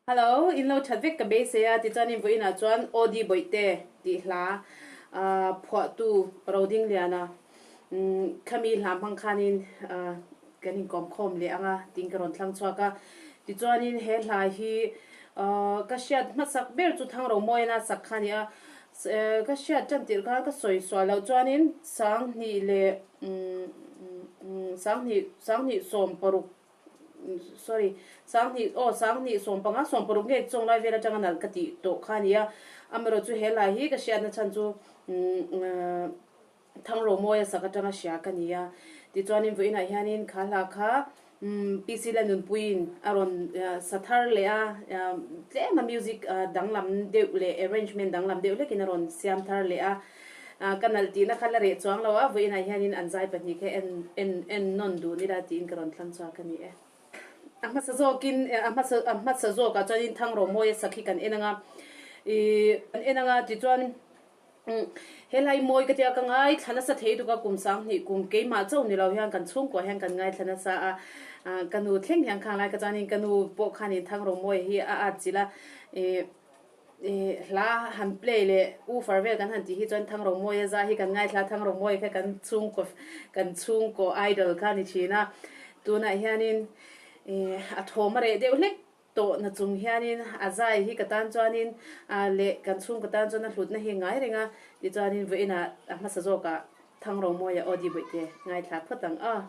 Hello, in lo that vek ka beisei a, tichuanin vawiinah chuan Aw Di Bawihte tih hla phuahtu Rodingliana khami hla hmang khanin kan inkawm khawm leh ang a tiin ka rawn thlang chhuak a. Tichuanin he hla hi ka hriat hmasak ber chu Thangromawiana sak kha a ni a, ka hriat tan tirh khan ka sawi sual loh chuanin sanghnih leh sanghnih sanghnih 60 sorry 2000 aw 2000 15 60 nge chawng lai vel atanga nalh ka tih tawh kha a ni a, amaherawh chu he lai hi ka hriatna chhan chu Thangromawi a sak atanga hria ka ni a, tichuanin vawiinah hianin kha hla kha PC Lalnunpuiin a rawn sa thar leh a, tlema music danglam deuh leh arrangement danglam deuh hlekin a rawn siam thar leh a. Ka nalh tihna kha la reh chuang lo a, vawiinah hianin an zai pahnih kha en en en nawn duh nila tiin ka rawn thlang chhuak a ni e. A hmasa zawkin a hmasa a hmasa zawkah chuanin Thangromawi a sak hi kan en ang a, ih kan en ang a tichuan helai mawi ka tia ka ngaithla nasa thei tuk a kum 20 kum keimah chauh ni lo hian kan chhungkuah hian kan ngaithla nasa a, ka nu thleng hian khang lai ka chuanin ka nu pawh khanin Thangromawi hi a atchilh a, ih. Hla han play leh woofer vel kan han tih hi chuan Thangromawia zai hi kan ngaithla a, Thangromawia kha kan chhungkaw kan chhungkaw idol kha a ni thin a, tunah hianin a thawm a reh deuh hlek tawh na chung hianin a zai hi ka tan chuanin leh kan chhungkaw tan chuan a hlutna hi ngai reng a, tichuanin vawiinah a hmasa zawkah Thangromawia aw di bawihte ngaithla phawt ang aw.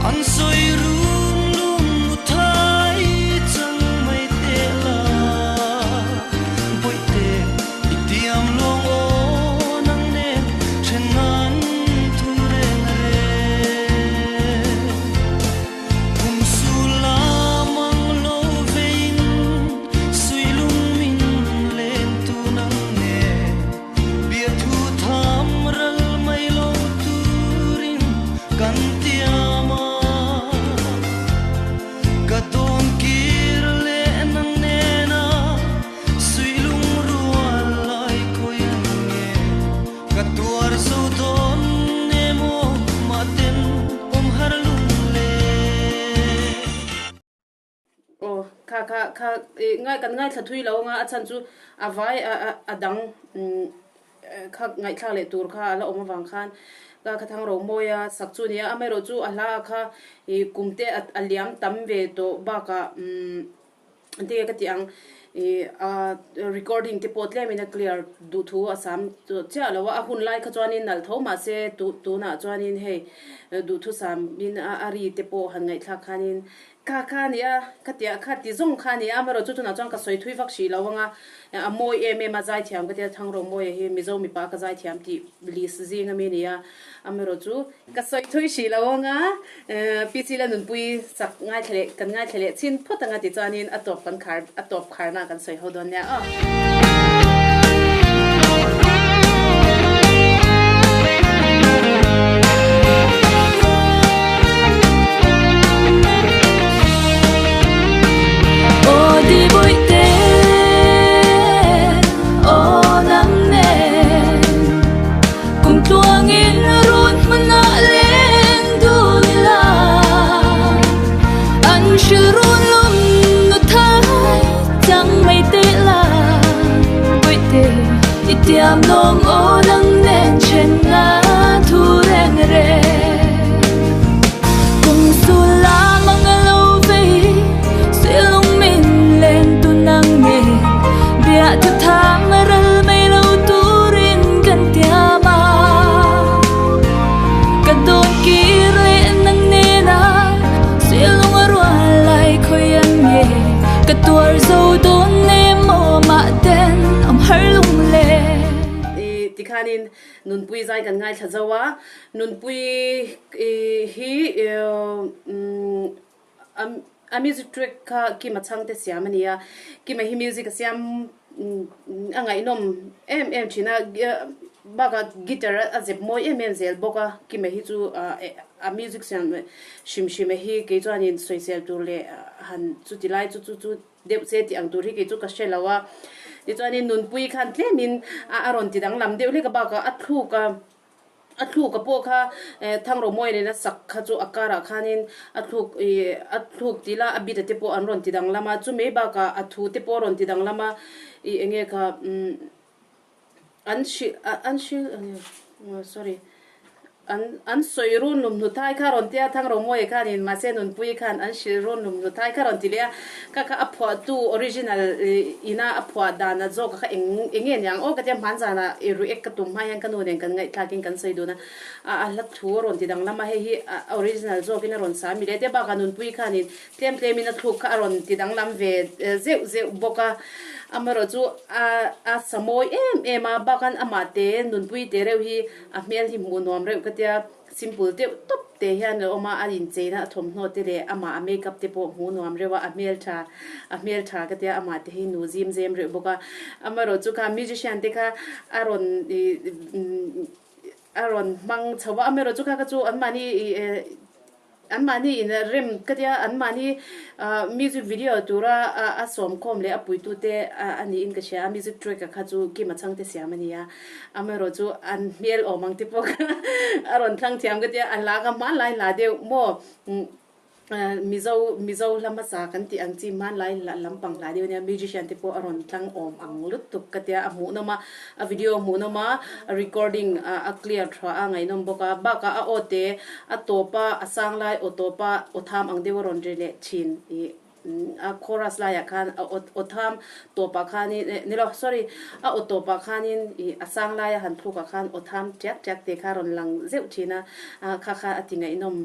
An sawi rum lum nu thai chang mai teh la, Bawihte i tiam lawng aw nang nen then nan thu reng a rel. Kum sul la mang lo vein sui lung min len tu nang nen. Biathu tham ral mai lo turin kan tiam a, ka tawn kir leh nang nena suihlung rual lai khawi an nge ka tuar zo dawn emaw mahten awm har lung le. Aw, kha kha kha i ngai kan ngaithla thui lo anga a chhan chu a vai a a a dang umm kha ngaihthlak leh tur kha a la awm avang khan ka kha thang ro mawi a sak chu a ni a, amaherawh chu a hla kha i kum te a a liam tam ve tawh bakah umm enge ka tih ang i a recording te pawh tlemin a clear duh thu a sam chiah lo a, a hun lai kha chuanin nalh tho mahse tu tunah chuanin hei duhthusam in a a ri te pawh han ngaihthlak khanin Kha kha a ni a, ka ti a, kha ti zawng kha a ni a, amaherawh chu tunah chuan ka sawi thui vak hrih lo ang a, a mawi em em a, zaithiam ka ti a, Thangromawi hi Mizo mipa ka zaithiam tih list zing ami a ni a, amaherawh chu ka sawi thui hrih lo ang a, PC la nunpui chak ngaithla leh kan ngaithla leh chhin phawt ang a tichuanin a tawp kan khar a tawp kharna kan sawi ho dawn nia aw. Tikhanin Nunpui zai kan ngaithla zo a, Nunpui hi A music track kha Kima chhangte siam a ni a, Kima hi music a siam a ngaihnawm em em thin a, bakah guitar a zep mawi em em zel bawk a, Kima hi chu a music siam hrim hrim a hi kei chuanin sawisel tur leh han chuti lai chu chu chu deuh che tih ang tur hi kei chu ka hre lo a, tichuanin Nunpui khan tlemin a rawn ti danglam deuh hlek a bakah a thluk a. A thluk a pawh kha Thangromawi nena sak kha chu a karah khanin a thluk ih a thluk tih la a bit a te pawh an rawn ti danglam a, chumei bakah a thu te pawh a rawn ti danglam a, ih eng nge kha umm an hrilh an hrilh sorry. An an sawi run lum hnu thai kha rawn tia Thangromawi khanin mahse Nunpui khan an hrilh run lum hnu thai kha rawn ti leh a, kha kha a phuahtu original ina a phuah dan a zawk kha eng eng nge niang aw ka tia hmanzana i react ka tum hma hian ka nu nen kan ngaihthlakin kan sawi dun a, a a hla thu a rawn ti danglam a hei hi a original zawkin a rawn sa mi leh te bakah Nunpui khanin Tlem tlemin a thluk kha a rawn ti danglam ve zeuh zeuh bawk a, amaherawh chu a a sa mawi em em a, bakan amah te nunpui te reuh hi a hmel hi hmuh nuam reuh ka tia, simple deuh tawp te hian a awm a, a incheina a thawmhnaw te leh amah a makeup te pawh hmuh nuam reuh a, a hmeltha a hmeltha ka tia amah te hi nu zim zem reuh bawk a, amaherawh chu kha musician te kha a rawn ih a rawn hmang chho a, amaherawh chu kha kha chu anmahni ih Anmahni in rem ka tia anmahni music video tura a sawmkhawm leh a puitute a niin ka hria a, music track a kha chu Kima chhangte siam a ni a, amaherawh chu an hmel awm ang te pawh kha a rawn thlang thiam ka tia, a hla kha hmanlai hla deuh maw Mizo Mizo hla hmasa kan tih ang chi hmanlai lampang hla deuh a nia, musician te pawh a rawn thlang awm ang lutuk ka tia, a hmuhnawm a, a video hmuhnawm a, recording a clear tha a ngaihnawm bawk a, bakah a aw te A tawpa a sang lai aw tawpa aw tham ang deuh a rawn ri leh thin i a chorus laiah khan a aw tham tawpah khanin eh ni lo sorry a aw tawpah khanin i a sang laia han thlukah khan aw tham tiak tiak te kha a rawn lang zeuh thin a kha kha a ti ngaihnawm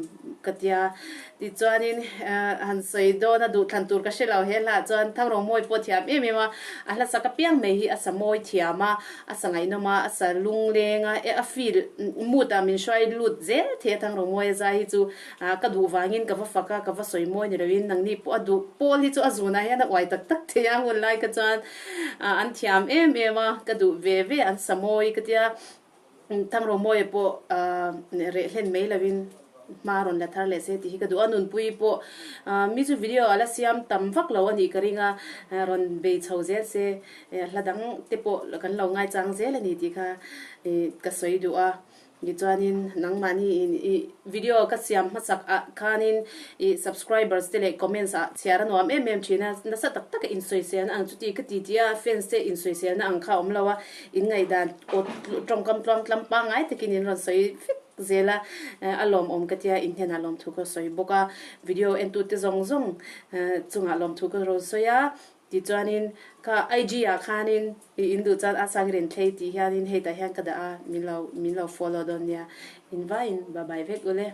ka tia tichuanin han sawi dawn a duhthlan tur ka hre lo he hlah chuan Thangrongmawi pawh thiam em em a a hlasak apiang mai hi a sa mawi thiam a. A sa ngaihnawm a, a sa lungleng a, a feel mood ah min hruai lut zel thei a Thangrongmawi a zai hi chu ka duh vangin ka va fak a, ka va sawi mawi ni loin nangni pawh a duh pawl hi chu a zunah hian a uai tak tak thei a hun lai kha chuan an thiam em em a, ka duh ve ve an sa mawi ka tia Thangrongmawia pawh reh hlen mai loin. Hma rawn la thar leh se tih hi ka duh a, Nunpui pawh mi chu video a la siam tam vak lo a nih ka ring a, rawn bei chho zel se hla dang te pawh kan lo ngaichang zel a ni tih kha ka sawi duh a, tichuanin nangmahni in i video ka siam hmasak ah khanin i subscribers te leh comments ah chhiar a nuam em em thin a, nasa tak taka insawiselna ang chuti ka ti tih a, fans te insawiselna ang kha a awm lo a, in ngaihdan aw tawngkam tluangtlam pangngai takin in rawn sawi vek. Zel a, a lawmawm ka tia in hnenah lawmthu ka sawi bawk a, video entute zawng zawng chungah lawmthu ka rawn sawi a, tichuanin ka IG ah khanin i in duh chuan a sangren thlei tih hianin hei tah hian ka dah a, min lo min lo follow dawn nia, in vaiin bye bye vek ule.